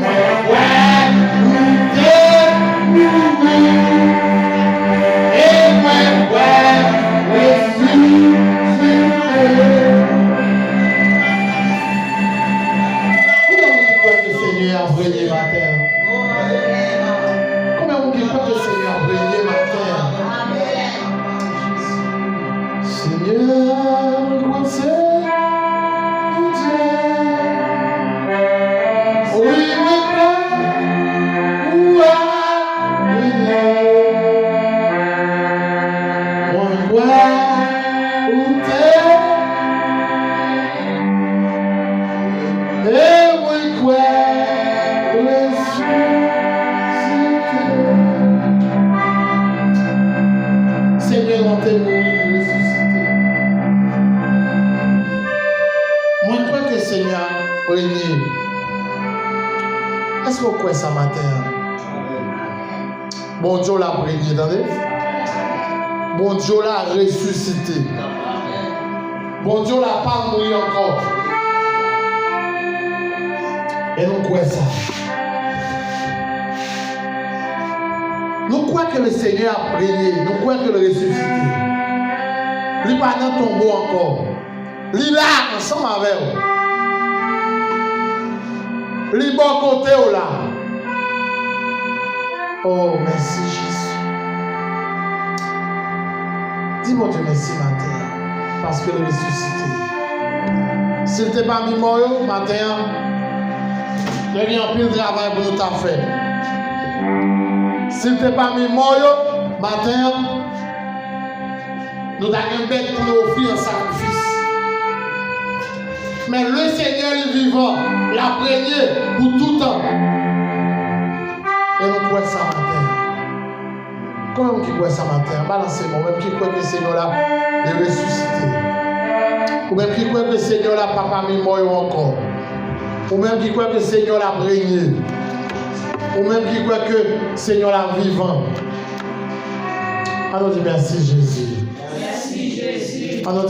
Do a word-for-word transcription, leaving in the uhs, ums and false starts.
Mwen kwè ou te mouri, e mwen kwè resisite. Konbyen moun ki kwè ke Senyè a ap renye maten an? Konbyen moun ki kwè ke Senyè a ap renye maten an? Senyè, mwen kwè se ou Dye. Wi, mwen kwè ou ap renye. Mwen kwè ou te E mwen kwè resisite. Senyè, lè w te mouri, li resisite. Mwen kwè ke Senyè a renye. Èske w kwè sa maten an? Bondye w la ap renye, tande. Bondye w la resisite. Bondye w la pa mouri ankò. E nou kwè sa. Nou kwè ke le Senyè ap renye. Nou kwè ke l resisite. Li pa nan tonbo ankò. Li la ansanm avè w. Li bò kote w la. Oh, mèsi, Jezi. Di Bondye mèsi maten an, paske l resisite. Si l te pami mò yo maten an, te gen anpil travay pou nou ta fè. Si l te pami mò yo maten an, nou ta gen bèt pou nou ofri an sakrifis. Men le Senyè, li vivan, l ap renye pou toutan. E nou kwè sa maten an. Konbyen moun ki kwè sa maten an? Balanse men w, ou menm ki kwè ke Senyè w la, li resisite. Ou menm ki kwè ke Senyè w la pa pami mò yo ankò. Ou menm ki kwè ke Senyè w la ap renye. Ou menm ki kwè ke Senyè w la vivan. Ann nou di mèsi, Jezi. Mèsi, Jezi. Ann nou